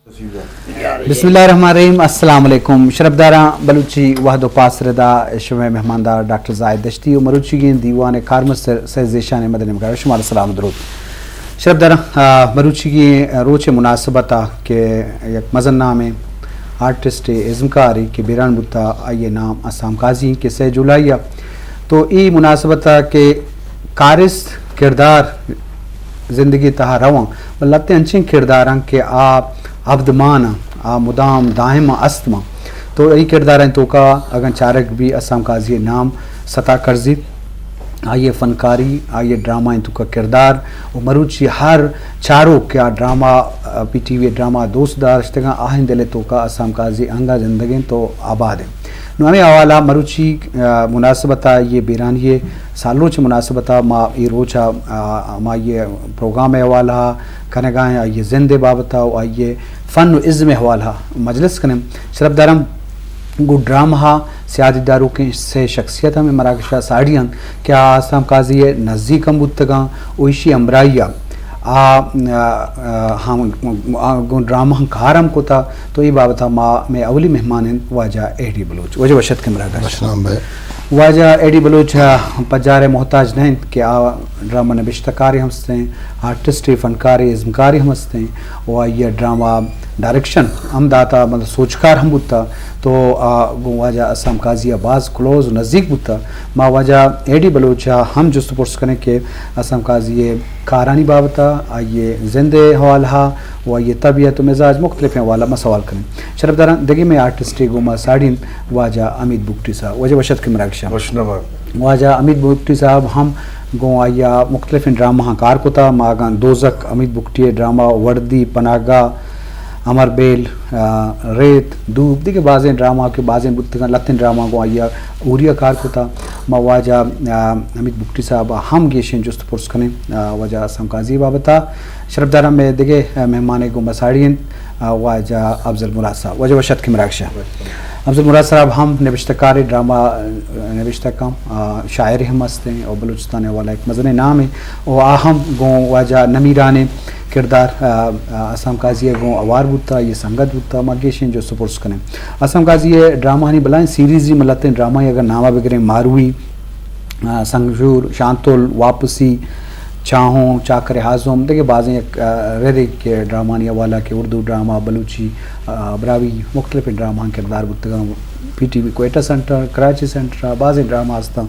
بسم اللہ الرحمن الرحیم۔ السلام علیکم۔ شرپداراں، بلوچی وہد و پاسردا شمئے مہماندار ڈاکٹر زاہد دشتی و مروچیگیں دیوان کارمستر سید زیشان احمد نیمگا شمارا سلام و درود۔ شرپداراں، آ، مروچیگیں روچ مناسبتا کہ یک مزن نامیں آرٹسٹ ازمکارے کہ بیران بوتا، آئی نام اسام قاضی کہ سہ جولائی ء۔ تو ای مناسبتا کہ کارست کردار زندگی تہا رواں، بلے لہتیں انچیں کرداراں کہ آ ابدمان آں، آ مدام دائم است ماں۔ تو ای کردارانی توکا اگاں چارگ بی، اسام قاضی نام ستا کرزیت، آئی فنکاری، آئی ڈرامہ توکا کردار و مروچی ہر چاروک کہ آ ڈرامہ، آ، پی ٹی وی ڈرامہ دوست داشتگاں، آہن دل توکا اسام قاضی انگا زندگیں تو آباد ہیں۔ نو ہمیں حوالہ مروچی، آ، مناسبتا یہ بیرانی سالروچ مناسبتا ما ای روچا، آ، ما یہ پروگرام حوالہ کنگا ہیں، آئی زند بابتا و آئی فن و ازم حوالہ مجلس کنیں۔ شرپداراں، گوں ڈرامہ سیادی داروکیں سے شخصیت ہمیں مراگشا ساڑی انت کہ آ اسام قاضی نزیک ہم بوتگاں و ایشی ہمراہی آ، آ، آ، ہم، آ، گوں ڈرامہ کار ہم کتا۔ تو ای بابتا ما میں اولی مہمان انت واجہ اے ڈی بلوچ۔ واجہ وشت کے مراگشا۔ وشنام بے۔ واجہ اے ڈی بلوچ، آ، پجار محتاج نہ انت کہ آ ڈرامہ نبشتہ کارے ہم ہستیں، آرٹسٹ فنکارے ازمکارے ہم ہستیں و آئی ڈرامہ ڈائریکشن ہم داتا، مطلب سوچکار ہم بوتا۔ تو آ گوں واجہ اسام قاضی ء باز کلوز و نزیک بوتا۔ ما واجہ اے ڈی بلوچ ء ہم جست و پرس کنیں کہ اسام قاضی ء کارانی بابت ء، آئی ء زند ء حوالہ ء و آئی ء طبیعت و مزاج مختلفیں حوالہ ء ما سوال کنیں۔ شرپداراں، دگہ مئے آرٹسٹے گوں ما ساڑی انت واجہ حمید بگٹی صاحب۔ واجہ وشت کے مراگشا۔ وشنبات۔ واجہ حمید بگٹی صاحب ہم گوں آئی ء مختلفیں ڈرامہاں کار کتا۔ ما اگاں دوزک حمید بگٹی ء ڈرامہ، وردی، پناہ گاہ، امر بیل، آ، ریت، دوب، دگہ بازیں ڈرامہ کہ بازیں بوتگاں، لہتیں ڈرامہ گوں آئی ء اوری ء کار کتا۔ ما واجہ، آ، حمید بگٹی صاحب ء ہم گیشیں جست پرس کنیں، آ، واجہ اسام قاضی بابت ء۔ شرپداراں، مئے دگہ، آ، مہمانے گوں ما ساڑی انت، آ، واجہ افضل مراد صاحب۔ واجہ وشت کے مراگشا۔ افضل مراد صاحب ہم نبشتہ کارے، ڈرامہ، آ، نبشتہ کن، آ، شاعرے ہم ہستیں اور بلوچستان ء حوالہ یک مزنیں نامے اور آ ہم گوں واجہ نمیرانیں کردار، آ، آ، اسام قاضی ء گوں اوار بوتا، آئی سنگت بوتا، ما گیشیں جست و پرس کنیں۔ اسام قاضی ء ڈرامہانی بلائیں سیریزی، ملتیں ڈرامہ اگر نامہ بگریں، ماروی، آ، سنگشور، شانتل، واپسی، چاہوں، چاکر اعظم، دگہ بازیں یک، آ، ردے کہ ڈرامہانی حوالہ کہ اردو ڈرامہ، بلوچی، آ، براہوئی مختلف ڈرامہاں کردار بوتگاں۔ پی ٹی وی کوئٹہ سینٹر، کراچی سینٹر ء بازیں ڈرامہ ہستاں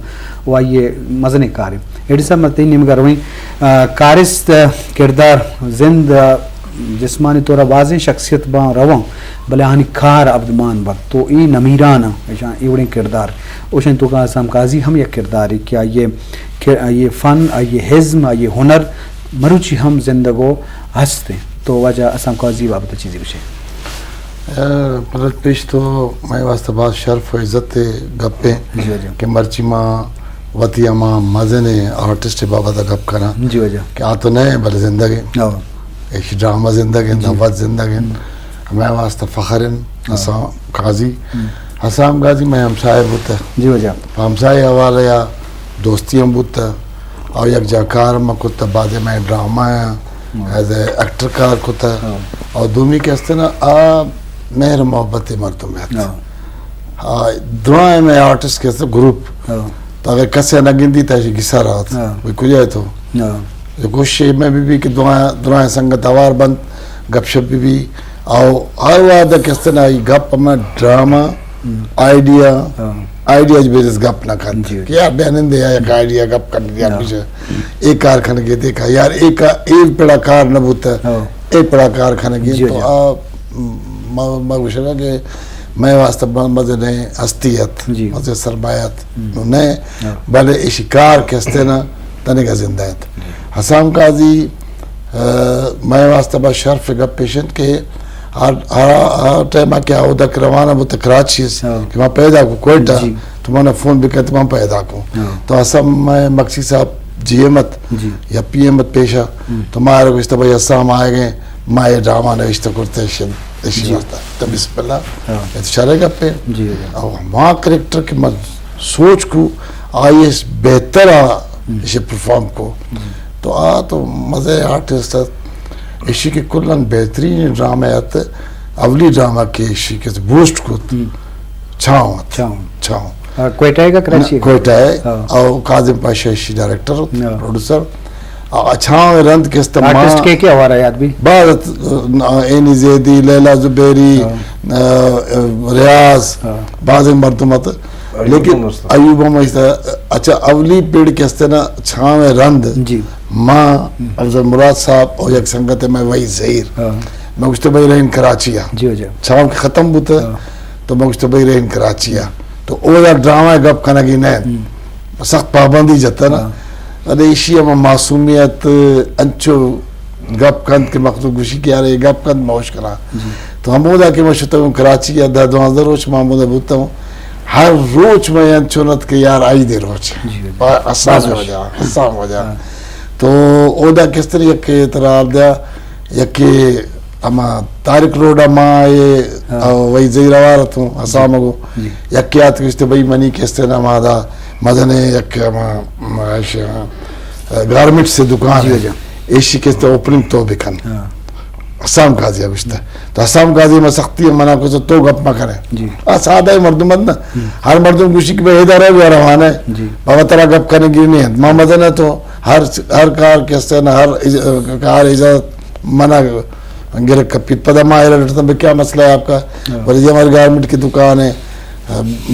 و آئی ء مزنیں کارے۔ ایڈی صاحب، ما تئی نیمگ ء رویں، آ، کارست کردار زند، آ، جسمانی طور ء بازیں شخصیت باں رواں، بلے آہانی کار ابدمان بنت۔ تو اے نمیران ء ایشاں اے وڑیں کردار، اوشانی توکا اسام قاضی ہم یک کردارے کہ آئی ء، کہ آئی ء فن، آئی ء ازم، آئی ء ہنر مروچی ہم زندگ و ہست انت۔ تو واجہ اسام قاضی بابت ء چیزے گوشے؟ ء، پلت پیش تو مئے واستہ باز شرف و عزت ء گپے، جی واجہ۔ کہ مرچی ما وتی ہما مزنیں آرٹسٹ ء بابت ء گپ کناں، جی واجہ۔ کہ آ تو نہ بلے زندگ انت۔ ہاں۔ ایشی ڈرامہ زندگ انت، جی۔ نوت زندگ انت۔ ہم۔ مئے واستہ فخر انت۔ ہاں۔ اسام قاضی۔ ہم۔ اسام قاضی مئے ہمسائے بوتہ۔ جی واجہ۔ پہ ہمسائے حوالہ یا دوستی ہم بوتہ۔ او یک جا کار ہم کتہ، بعد مئے ڈرامہ ء ہاں۔ ایز اے ایکٹر کار کتہ۔ ہاں۔ او دومی کہ است نا، آ مہر محبت مردم ات۔ ہاں۔ آ، درائیں مئے آرٹسٹ کہ است گروپ۔ ہاں۔ تو اگر کسے نہ گندی تو ایشی گسا رات۔ ہاں۔ وی کجا ہے تو؟ ہاں۔ یہ کوشش میں بھی، بھی کہ درائیں، درائیں سنگت ہوار بند، گپ شپ بھی بھی۔ او ہر وعدہ کہ است نا، یہ گپ میں ڈرامہ ہم۔ آئیڈیا، ہاں۔ آئیڈیا جو بیرز گپ نہ کنت۔ جی۔ کہ یار بیا نندے یا یک آئیڈیا گپ کنت یا ہاں۔ کچھ اے کار کنگے دیکھا یار اے کا، اے پڑا کار نہ بوتا، ہاں۔ اے پڑا کار کنگے جی، تو جی۔ آ، م-، م-، ما گوشگا کہ مئے واسطہ ب-، مزنیں ہستی ات، جی۔ مزنیں سرمایہ ات۔ ہم۔ نو نئے، ہاں۔ بلے ایشی کار کہ ہستے نا، تنگا زندہ ات۔ جی۔ حسام قاضی، آ، مئے واسطہ با شرف گپ پیش انت کہ ہر، ہر، ہر ٹائم کہ اودا کہ روانہ بوت کراچی اس، ہاں۔ کہ ما پیدا کو کوئٹہ، جی۔ تو منا فون بکت، ما پیدا کو۔ ہاں۔ تو اسا مئے مکسی صاحب جی ایم ات، جی۔ یا پی ایم ات پیشا، ہم۔ تو ما رو گشتہ بھائی حسام آئے گئے، ما یہ ڈرامہ نوشتہ کرتے شن، اشی جی۔ واسطہ۔ تو بسم اللہ، ہاں۔ یہ تو شرع گپے۔ جی، جی۔ او ما کریکٹر کہ ما سوچ کو، آئی اس بہتر آ، ہم۔ اسے پرفارم کو۔ جی۔ تو آ تو مزے آرٹسٹ ات۔ ایشی کہ کلن بہترین ڈرامہ ات، اولی ڈرامہ کہ ایشی کہ بوسٹ کت، ہم۔ چھاؤں ات۔ چھاؤں۔ چھاؤں۔ آ، کوئٹہ ءِ کہ کراچی ءِ؟ کوئٹہ ءِ۔ ہاں۔ او کاظم پاشا ایشی ڈائریکٹر ات، ہاں۔ پروڈیوسر۔ آ، چھاؤں ءِ رند کہ است ما آرٹسٹ کے کے ہوارا یاد بھی؟ باز ات، آ، اینی زیدی، لیلا زبیری، ہاں۔ آ، آ، ریاض، ہاں۔ باز مردم ات۔ ایوب لیکن ہم است۔ ایوب ہم است۔ اچھا، اولی پیڑ کہ است نا، چھاؤں ءِ رند، جی۔ ما، ہم۔ افضل مراد صاحب اور یک سنگت میں وحید زہیر۔ ہاں۔ میں گوشت بھائی رہن کراچی آ۔ جی، جی۔ چھاؤں کہ ختم بوتا، ہاں۔ تو میں گوشت بھائی رہن کراچی آ۔ تو او یک ڈرامہ گپ کنگی نہ۔ ہم۔ سخت پابندی جتا نا۔ ہاں۔ ارے ایشی ہم معصومیت انچو گپ کنت کہ مخلوق گوشی کہ یار اے گپ کنت ما ہوش کنا۔ جی۔ تو ہمودا کہ ما شتگوں کراچی آ دہ دوازدہ روچ ما ہمودا بوتگوں۔ ہر روچ ما انچو نت کہ یار آئی دے روچ۔ جی، جی۔ آ، اسام باز وش۔ وجہ، اسام وجہ۔ ہاں۔ تو اودا کس طرح یک ترا دیا، یکے ہما طارق روڈ ءَ ما اے، ہاں۔ آ، وحید زہیر ہوار اتوں، اسام ءَ گوں۔ جی۔ یکے آتک گوشت بھئی منی کستے نا ما دا مزنیں یک ہما، ہما ایش، آ، گارمنٹس ءِ دکان جی، ہے۔ جی۔ ایشی کستے اوپننگ تو بکن۔ ہاں۔ حسام قاضی ءَ گوشت۔ تو حسام قاضی ما سختی ءَ منع کو تو گپ مہ کرے۔ جی۔ آ سادہ مردم ات نا۔ ہم۔ ہر مردم گوشی کہ بھئی ادارہ بھی روانہ ہے۔ جی۔ بابا ترا گپ کرنے کی نہیں ہے۔ ما مزن ہے تو ہر، ہر کار کستے نا ہر اج-، کار اجازت منا گرک کپیت۔ پدا ما ایرا لٹتا بھئی کیا مسئلہ ہے آپ کا؟ ہاں۔ بولے جی ہماری گارمنٹ کی دکان ہے،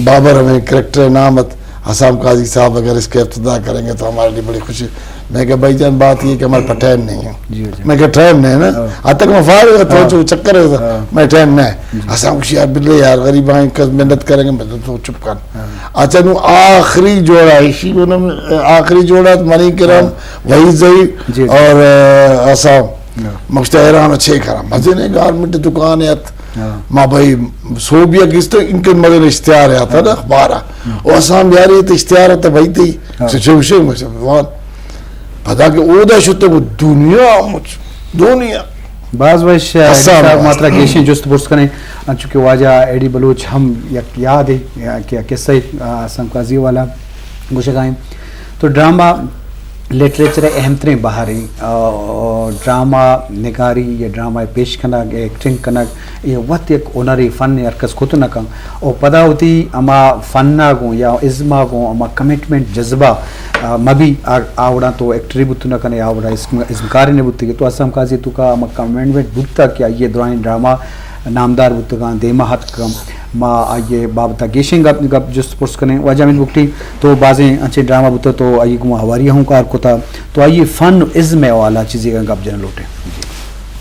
بابر ہمیں کریکٹر ہے، نام ات حسام قاضی صاحب، اگر اس کے افتتاح کریں گے تو ہمارے لیے بڑی خوشی۔ میں کہا بھائی جان بات یہ کہ ہمارے پاس ٹائم نہیں ہے۔ جی، جی۔ میں کہا ٹائم نہیں ہے نا؟ ہاں۔ حد تک میں فارغ تھا، ہاں۔ چو چکر ہے، ہاں۔ میں ٹائم نہیں ہے۔ جی۔ حسام خوشی یار بلے یار غریب آئیں کس محنت کریں گے، میں تو چپ کر۔ ہاں۔ اچھا نو آخری جوڑا ایشی کو نا، آخری جوڑا منی کرم، ہاں۔ وحید زئی جی، جی۔ اور، آ، حسام۔ ہاں۔ مکشتہ حیران چھ کرا۔ مزن گارمنٹ دکان ات۔ ہاں۔ ما بھئی سوبیا کس تو ان کے مزن اشتہار آتا نا ہاں۔ اخبار آ۔ ہاں۔ او حسام یار یہ تو اشتہار آتا بھئی تئی۔ ہاں۔ سچے وشے مجھے وان۔ پدا کہ اودا شتے وہ دنیا مچ، دنیا۔ باز وش، حسام صاحب، باز۔ ماترا گیشیں جست پرس کنیں، انچو کہ واجہ اے ڈی بلوچ ہم یک یاد ہے، یا کہ قصہ، آ، حسام قاضی والا گوشگائیں۔ تو ڈرامہ لٹریچر ءِ اہم تریں بہرے، آ، ڈرامہ نگاری یا ڈرامہ پیش کنگ، ایکٹنگ کنگ، اے وت یک ہنرے، فن ہر کس کت نہ کن۔ او پدا وتی ہما فن ءَ گوں یا ازم ءَ گوں ہما کمٹمنٹ، جذبہ، آ، مبی، آ، آ وڑاں تو ایکٹرے بوت نہ کنے، آ وڑا ازم-، ازمکارے نہ بوتگے۔ تو حسام قاضی توکا ہما کمٹمنٹ بوتا کہ آئی ءِ درائیں ڈرامہ نامدار بوتگاں، دیما اتکگاں۔ ما آئی ءِ بابت ءَ گیشیں گپ، گپ جست پرس کنیں۔ واجہ امین بگٹی تو بازیں انچیں ڈرامہ بوتگ، تو آئی ءِ گوما ہواری ءَ ہوں کار کتگ، تو آئی ءِ فن و ازم ءِ حوالہ ءَ چیزے گپ جنگ لوٹیں۔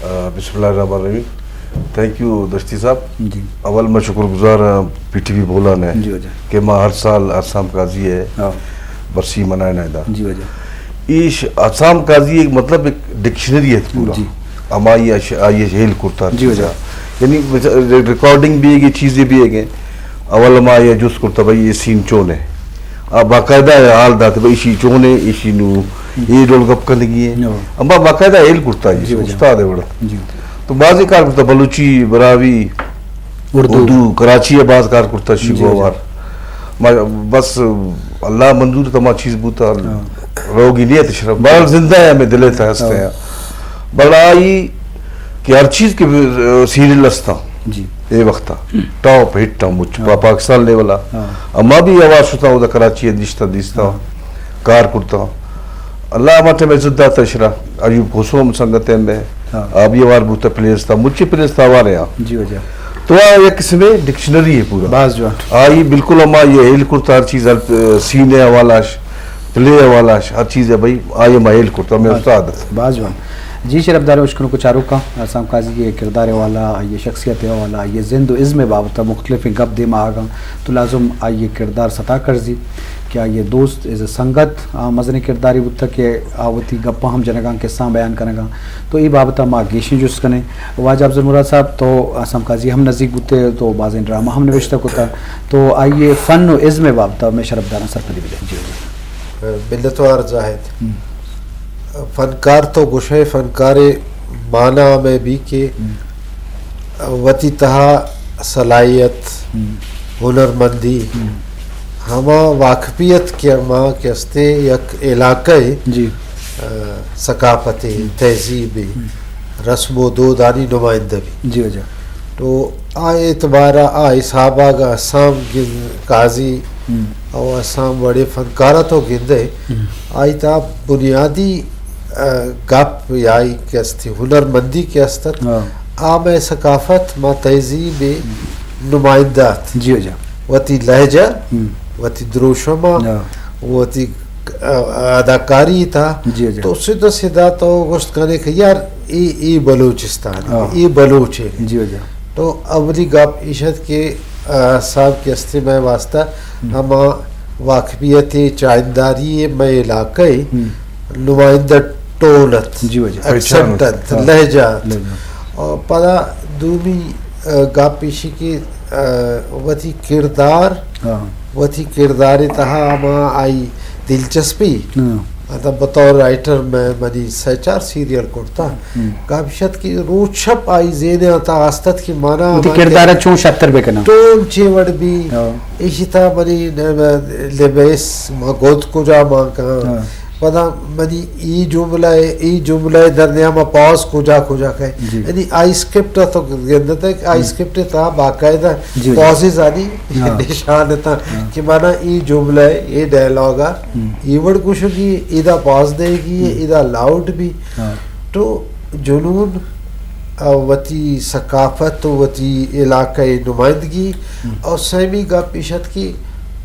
آ، بسم اللہ الرحمن الرحیم۔ تھینک یو دشتی صاحب۔ جی۔ اول میں شکر گزار ہاں پی ٹی وی بولان ءِ جی، جی۔ کہ ما ہر سال حسام قاضی ءِ ہاں۔ برسی منائینہ ادا۔ جی، واجہ۔ ایش حسام قاضی ایک مطلب ایک ڈکشنری ہے پورا۔ جی۔ ہمائی اش-، آئی اش ہیل کرتا جی، چیزا۔ واجہ۔ یعنی ریکارڈنگ بھی ہے، چیزیں بھی ہے۔ اول ما یہ جست کرتا بھئی یہ سین چون ہے۔ آ باقاعدہ حال داتے بھئی ایشی چون ہے، ایشی نو یہ ڈول گپ کنگی ہے۔ نو۔ اما باقاعدہ ہیل کرتا جی، جی، واجہ۔ استاد ہے بڑا۔ جی۔ تو بازی کار کرتا بلوچی، براہوئی، اردو۔ اردو، کراچی ءَ باز کار کرتا شی جی، جی۔ گوہار۔ ما بس اللہ منظور تما چیز بوتا، ہاں۔ روگی نیت شرف۔ بہرحال زندہ ہے، ہمیں دل ءِ تہ ہستے ہاں۔ ہیں۔ بڑائی کہ ہر چیز کے سیریل ہستا۔ جی۔ اے وقتا ٹاپ ہٹ ہم مچ ہاں۔ پا-، پاکستان لیول آ۔ ہاں۔ اما بھی آواز شتا ہوتا کراچی ءَ نشتا دیستا۔ ہاں۔ کار کرتا۔ اللہ ہما ٹائم عزت داتا اشرا، ایوب کھوسو ہم سنگت ءِ ہم ہے، ہاں۔ آ بھی ہوار بوتا پلیئرز تا، مچی پلیئرز تا ہوار ہیں۔ جی واجہ۔ تو آ یک قسم ڈکشنری ہے پورا۔ باز جوان۔ آئی بالکل ہما یہ ہیل کرتا ہر چیز، ہر، آ، سین ءِ حوالہ اش، پلے ءِ حوالہ اش، ہر چیز ہے بھائی، آئی ہما ہیل کرتا، ہمیں باز، استاد۔ باز جوان۔ جی شرف دار اشکنوکو چاروکاں، حسام قاضی ءِ کردار ءِ حوالہ، آئی ءِ شخصیت ءِ حوالہ، آئی ءِ زند و ازم ءِ بابت ءَ مختلفیں گپ دیما آگاں تو لازم آئی ءِ کردار ستا کرزی۔ کہ آئی ءِ دوست، از سنگت، آ، مزنیں کردارے بوتگ کہ آ وتی گپاں ہم جنگاں، قصہاں بیان کنگاں۔ تو اے بابت ءَ ما گیشیں جست کنیں۔ واجہ افضل مراد صاحب، تو حسام قاضی ہم نزیک بوتے، تو بازیں ڈرامہ ہم نوشتہ کتا، تو آئی ءِ فن و ازم ءِ بابت ءَ مئے شرپداراں سرپدی بدے۔ جی، جی۔ منتوار زاہد۔ ہم۔ فنکار تو گوشئے، فنکارے مانا ہمے بی کہ ہم۔ وتی تہا صلاحیت، ہم۔ ہنرمندی، ہم۔ ہما واقفیت کہ ہما کہ استیں یک علاقہ ءِ، جی۔ آ، ثقافت ءِ، ہم۔ تہذیب ءِ، ہم۔ رسم و دودانی نمائندہ بی۔ جی واجہ۔ تو آ اعتبار ءَ آ حساب ءَ اگاں اسام گن-، قاضی ہم۔ او اسام وڑیں فنکار ءَ تو گندئے، ہم۔ آئی تہا بنیادی، آ، گپ یا آئی کہ استی ہنرمندی کہ است ات، ہاں۔ آ مئے ثقافت، ما تہذیب ءِ ہم۔ نمائندہ ات۔ جی واجہ۔ وتی لہجہ، ہم۔ وتی دروشم ءَ، ہاں۔ وتی اداکاری تہا۔ جی، جی۔ تو سدھا سدھا تو گوشت کنے کہ یار، اے، اے بلوچستان، ہاں۔ اے بلوچ ہے۔ جی، جی۔ تو اولی گپ ایش ات کہ، آ، صاحب کہ استی مئے واسطہ ہم۔ ہما واقفیت، چاہنداری مئے علاقہ ہم۔ نمائندہ ٹون ات، جی، جی۔ ایکسنٹ ات، ہاں۔ لہجہ ات۔ لہجہ۔ اور پدا دومی، آ، گپ ایشی کہ، آ، وتی کردار، ہاں۔ وتی کردار تہا ہما آئی دلچسپی۔ ہاں۔ ادا بطور رائٹر میں منی سہ چار سیریل کرتا۔ ہم۔ گپ ایش ات کہ روچ شپ آئی ذہن ءِ تہا است ات کہ مانا وتی ہما کردار ءَ چون شتر بکناں۔ ٹون چے وڑ بی، ہاں۔ ایشی تہا منی ن-، لبیس ما گد کجا مان کن۔ ہاں۔ پدا منی ای جملہ، ای جملہ در نیام پاز کجا کجا کئے۔ جی۔ یعنی آئی اسکرپٹ تو گندتے کہ آئی ہم۔ اسکرپٹ تہا باقاعدہ جی، جی۔ پازز آنی ہاں۔ نشان اتاں ہاں۔ کہ مانا ای جملہ، ای ڈائلاگ ءَ ہم۔ ای وڑ گوشگی، ادا پاز دیگی، ہم۔ ادا لاؤڈ بی۔ ہاں۔ تو جنون، آ، وتی ثقافت و وتی علاقہ نمائندگی ہم۔ اور سیمی گپ ایش ات کہ،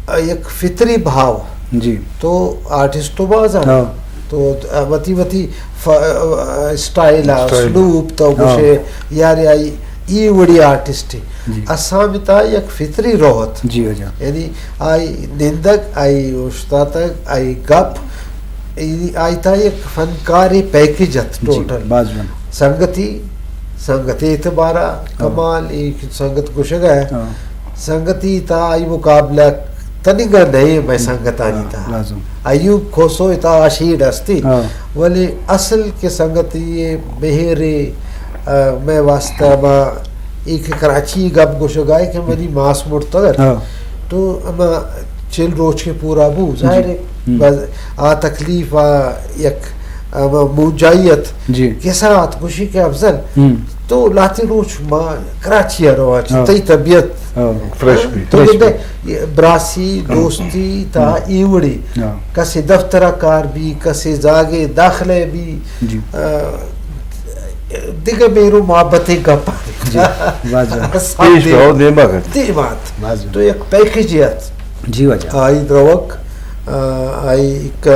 آ، یک فطری بھاو۔ جی۔ تو آرٹسٹ تو باز آں۔ ہاں۔ تو وتی وتی ف-، اسٹائل ءَ، اسٹائل۔ اسلوب تو ہاں۔ گوشے، یار آئی ای وڑی آرٹسٹ۔ جی۔ اسام تہا یک فطری روح ات۔ جی، واجہ۔ یعنی آئی نندگ، آئی اوشتاتگ، آئی گپ، یعنی آئی تہا یک فنکاری پیکج ات جی، ٹوٹل۔ باز جوان۔ سنگتی، سنگتی اعتبار ءَ ہاں۔ کمال، اے سنگت گوشگ ءَ۔ ہاں۔ سنگتی تہا آئی مقابلہ تنیگا نئے مئے سنگتانی ہاں، تہا۔ لازم۔ ایوب کھوسو تہا آ شیڈ استی۔ ہاں۔ ولی اصل کہ سنگتی ءِ مہر ءِ، آ، مئے واسطہ ما اے کہ کراچی گپ گوشگ ءَ کہ منی ماس مرتگ ات۔ ہاں۔ تو ہما چل روچ کہ پورا بو، جی۔ ظاہر ہے، ہم۔ بس آ تکلیف، آ یک، آ، موجائی ات۔ جی۔ کسا ات گوشی کہ افضل، ہم۔ تو لہتے روچ ما کراچی ءَ رواں، ہاں۔ تئی طبیعت ہاں۔ فریش بی۔ تو فریش بی۔ براسی، ہاں۔ دوستی تہا ہم۔ ای وڑی۔ ہاں۔ کسے دفتر ءَ کار بی، کسے زاگے داخلہ بی۔ جی۔ آ، دگہ مہر و محبتیں گپ۔ جی، واجہ۔ پیش بہو دیما کن۔ دیما ات۔ واجہ۔ تو یک پیکج ات۔ جی واجہ۔ آئی دروک، آ، آئی یک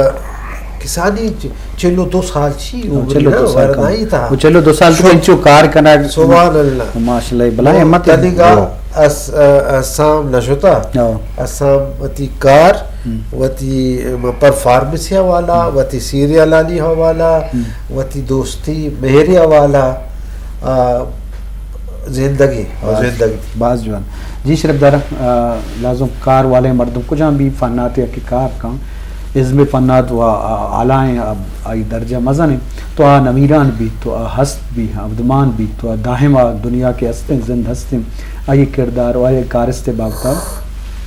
کسانی چ-، چل و دو سال چی ہاں، عمر چل و دو نا، سال ورنائی کم۔ تہا۔ وہ چل و دو سال تو شو-، انچو کار کنگ۔ سبحان اللہ۔ ماشاءاللہ، بلائیں ہمت ہے۔ تنیگا ہاں۔ اس-، آ، اسام نشتا۔ ہاں۔ اسام وتی کار، ہم۔ وتی، م-، پرفارمنس حوالہ، ہم۔ وتی سیریلانی حوالہ، ہم۔ وتی دوستی مہری حوالہ، آ، زندگی، باز، زندگی۔ باز جوان۔ جی شرف دارا، آ، لازم کار والے مردم کجام بی فنات یا کہ کار کن، ازم فنات و آ، آلائیں، آ، آئی درجہ مزن ہے، تو آ نمیران بی، تو آ ہست بی، ابدمان بی، تو آ دائم آ دنیا کے ہستیں، زند ہستیں، آئی کردار و آئی کارست بابتا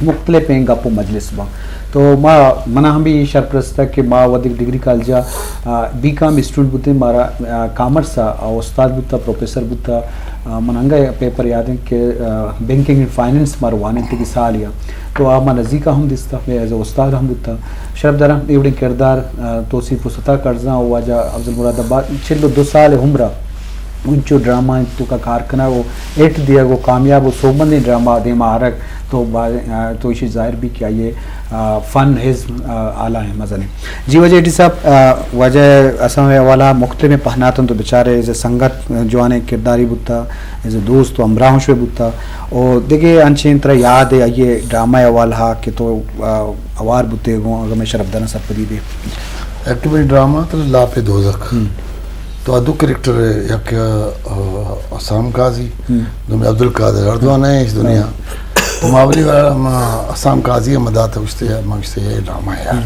مختلف ہیں گپ و مجلس با۔ تو ما، منا ہم بھی شرپرست ہے کہ ما ودی ڈگری کالج آ، آ، بی کام اسٹوڈنٹ بوتیں، مارا، آ، کامرس آ، آ، استاد بوتا، پروفیسر بوتا، آ، من انگا پیپر یاد ہیں کہ، آ، بینکنگ اینڈ فائننس مارا وانینتگی سال یا۔ تو آ ما نزیکا ہم دیستا، میں ایز اے استاد ہم بوتا۔ شرف دارا، ایوڑیں کردار، آ، توسیف و ستا کرزاں و واجہ افضل مراد آباد، چل و دو سال عمرہ۔ انچو ڈرامہ انت توکا کار کنگ و ہٹ دیگ و کامیاب و سوبمندیں ڈرامہ دیما آرگ تو با-، آ، تو ایشی ظاہر بی کہ آئیے، آ، فن ہز، آ، اعلیٰ ہیں، مزن ہیں۔ جی واجہ ایڈی صاحب، آ، واجہ اساں حوالہ مختلف پہناتن تو بچارے، از سنگت جوانیں کرداری بوتا، از دوست و ہمراہ شوے بوتا، و دگہ انچیں ترا یاد ہے آئیے ڈرامہ حوالہ کہ تو، آ، اوار بوتے گوں، اگر میں شرف دانا سرپدی دے۔ ایکچولی ڈرامہ تو لاپ دوزخ۔ ہم۔ تو آ دو کریکٹر، یک، آ، حسام قاضی، ہم۔ دومی عبدالقادر، ہر دو نہ اس دنیا۔ ہم۔ تو ما اولی بار ما حسام قاضی ہم داتا گوشتے، ما گوشتے یہ ڈرامہ ہے یار۔ ہم۔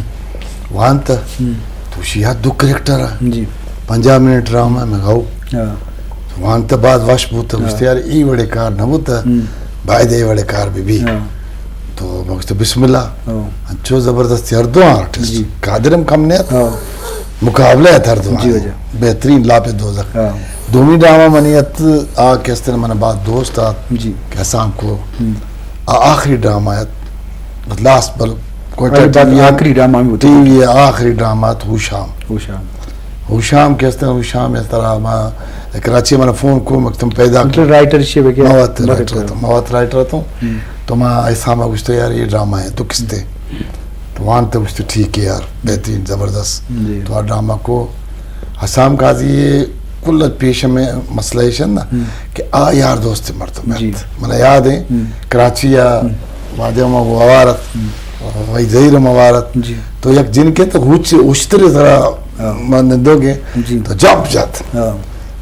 وانتا، ہم۔ تو شی یار دو کریکٹر ہے۔ جی۔ پنجاہ منٹ ڈرامہ میں گاؤ۔ ہاں۔ وانتا بعد وش بوتا، ہاں۔ گوشتے یار ای وڑے کار نہ بوتا، ہم۔ باید ای وڑے کار بی بی۔ ہاں۔ تو ما گوشتے بسم اللہ۔ ہاں۔ انچو زبردست ہر دو آرٹسٹ۔ جی۔ قادر ہم کم نہیں آتا۔ ہاں۔ مقابلہ ات ہر دو۔ جی، جی۔ بہترین لاپ دوزخ۔ ہاں۔ دومی ڈرامہ منی ات، آ کہ استن من بعد دوست آت، جی۔ کہ حسام کو۔ ہم۔ آ آخری ڈرامہ ات، لاسٹ بل کوئٹہ آخری ٹی وی، آخری ڈرامہ ہمیں ہوتا۔ ٹی وی آخری ڈرامہ ات ہوشام۔ ہوشام۔ ہوشام کہ استن ہوشام اس طرح ما کراچی من فون کو، مکتم پیدا مطلب کو۔ رائٹر شے بکے؟ موت بکے رائٹر تو۔ تو، موت رائٹر تو۔ ہم۔ تو ما حسام گوشت یار یہ ڈرامہ ہے تو کستے؟ تو وان تو گوشت ٹھیک ہے یار، بہترین، زبردست۔ جی۔ تو آ ڈرامہ کو حسام قاضی یہ کل پیش میں مسئلہ ایش نا ہم۔ کہ آ یار دوست مردم جی۔ ات۔ من یاد ہے ہم۔ کراچی یا ہم۔ واجہ ما وارت، ہم۔ وحید ظہیر ما وارت۔ جی۔ تو یک جن کے تو ہوچ اشتر ذرا ہاں۔ من دو گے جی۔ تو جمپ جات۔ ہاں۔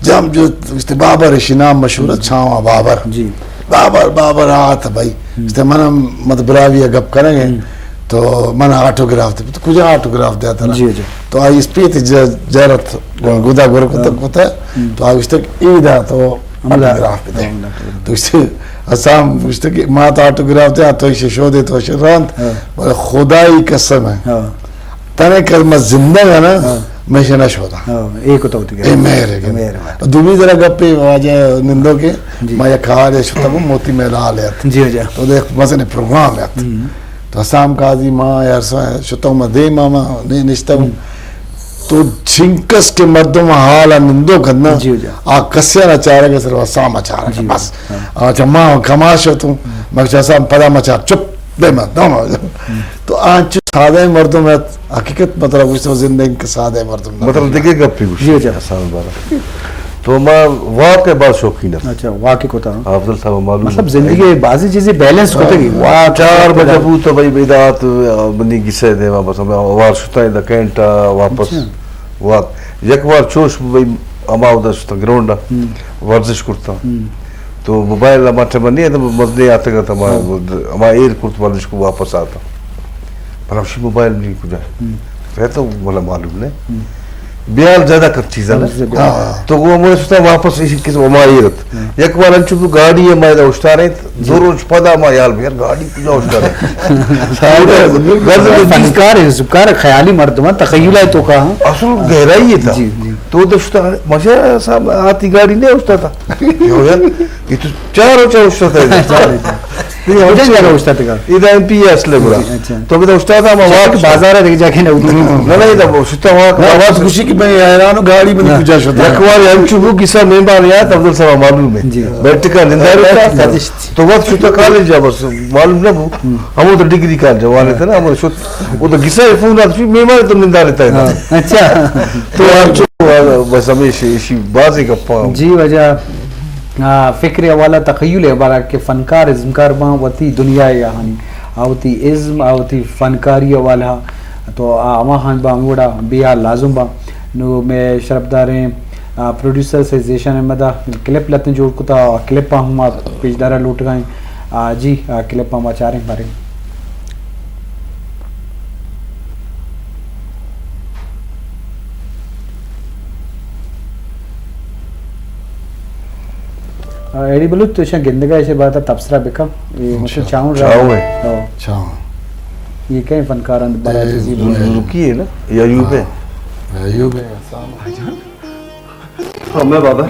جمپ جو است بابر، اشی نام مشہور ہے، ہم۔ چھاواں بابر۔ جی۔ بابر، بابر آت بھائی۔ ہم۔ است من ہم مت براوی گپ کریں گے۔ ہم۔ تو من آٹوگراف دے، تو کجا آٹوگراف دیا تھا؟ جی، جی۔ تو آئی اسپیت ج-، جرت، ہاں۔ گدا گر کتا، ہاں۔ کتا، ہم۔ تو آئی گوشت کہ ایدا تو ہم دا۔ آٹوگراف دے۔ ہاں، ہم دا۔ تو گوشت، حسام گوشت کہ ما تو آٹوگراف دے، تو ایشی شو دے، تو ایشی راند، ہاں۔ بلے خدائی قسم ہے۔ ہاں۔ تنے کر ما زندگ ہے نا، ہاں۔ میں شنا شودا۔ ہاں، ایک تو ہوتی اے مہر ہے کہ۔ مہر ہے۔ دومی ذرا گپے واجہ نندو کے، جی۔ ما یک حال ہے شتگو موتی میلال ہے۔ جی، جی۔ تو دیکھ مزن پروگرام ہے۔ ہم۔ تو حسام قاضی ما یار سا شتو ما دے ما، ما نے نشتگو۔ ہم۔ تو چنکس کے مردم حال نندو کرنا۔ جی، جی۔ آ کسیا نہ چارے گا، صرف حسام چارے گا۔ جی۔ بس۔ ہاں۔ آ جما کماش تو، ہم۔ میں حسام پدا ما چار چپ۔ دے ما، دے ما۔ ہم۔ تو آنچو سادہ مردم ات، حقیقت مطلب گوشت و زندگی کے سادہ مردم نہ مطلب بنت۔ دگہ گپے گوشت جی، جی۔ حسام بارا۔ تو ما واک ء بار شوقین ات۔ اچھا، واک ء کتا۔ افضل صاحب معلوم مطلب ہے۔ زندگی بازی چیزیں بیلنس کتا گی۔ واک چار بجے بوت بھائی بیدات منی گسے دے واپس ہم وار شتا دا کینٹا واپس۔ اچھا۔ واک یک وار چوش بھائی ہما اودا شتا گراؤنڈ ہم۔ ورزش کرتا۔ ہم۔ تو موبائل ہما ٹائم نہیں ہے تو مزنے آتے گا تو ہما، ہاں۔ ہما ایر کرت ورزش کو واپس آتا۔ پر ہمشی موبائل نہیں کجا ہے۔ ہم۔ ہے تو بھلا معلوم نہیں۔ ہم۔ بیال زیادہ کر چیزا نا۔ ہاں۔ تو وہ ہمارے ستا واپس اسی قسم ہما ایر ات۔ ہاں۔ یک بار انچو گاڑی ہے ہمارے اشتارے، جی۔ دو روز پدا ما یار، یار گاڑی کجا اشتارے۔ سارے گز میں فنکار ہے، زبکار خیالی مردم ہے، تخیل ہے تو کہاں۔ اصل گہرائی ہے تھا۔ جی، جی۔ تو دشتا مجھے صاحب آتی گاڑی نہیں اٹھتا تھا۔ یو یار، یہ تو چار ہو چار اٹھتا تھا۔ چار ہو چار۔ یہ ہو کجا جگہ اٹھتا تھا؟ ادھر ایم پی ایس لے برا۔ جی، اچھا۔ تو بھی تو اٹھتا تھا، میں اچھا، واک بازار ہے، دیکھ جا کے نہ اٹھتا۔ نہ، نہیں، تو اٹھتا واک، نہ، واک۔ بس خوشی کی میں حیران ہوں، گاڑی بھی نہیں ہاں۔ کجا شتا۔ یک بار ہم چوبو کسا مہمان یاد، عبدال صاحب معلوم ہے۔ جی۔ بیٹھ کا نندارے تھا۔ تو وقت شتا کالج جا بس، معلوم نہ بو۔ ہم۔ ہم وہ تو ڈگری کالج والے تھے نا، ہم شت، وہ تو گسا فون آتا، مہمان تو نندارے تھا۔ ہاں۔ اچھا۔ تو ہم چو بس ہمیشہ اسی بازی گپا۔ جی واجہ، آ، فکر حوالہ تخیل ہے ہمارا کہ فنکار ازمکار باں وتی دنیا ہے یہانی، آ، وتی ازم، آ، وتی فنکاری حوالہ تو آ، ہما ہان باں ہموڑا بے حال لازم باں۔ نو میں شرفداریں، آ، پروڈیوسر سے ذیشان احمد آ کلپ لتن جوڑ کتا، آ، کلپ آ ہم آ پیش دارا لوٹ گئے۔ آ، جی، آ، کلپ آ ما چاریں باریں۔ آ، ایڈی بلوچ تو ایشاں گندگا ایشے بارتا تبصرہ بکا۔ اے مطلب اچھا۔ چاؤن را۔ چاؤ ہے۔ ہاں۔ چاؤ۔ یہ کہیں فنکار اند بارا اے، تزیب اے۔ زکی ہے نا؟ یا ایوب ہے؟ ہاں۔ ایوب ہے۔ ہاں، میں بابا۔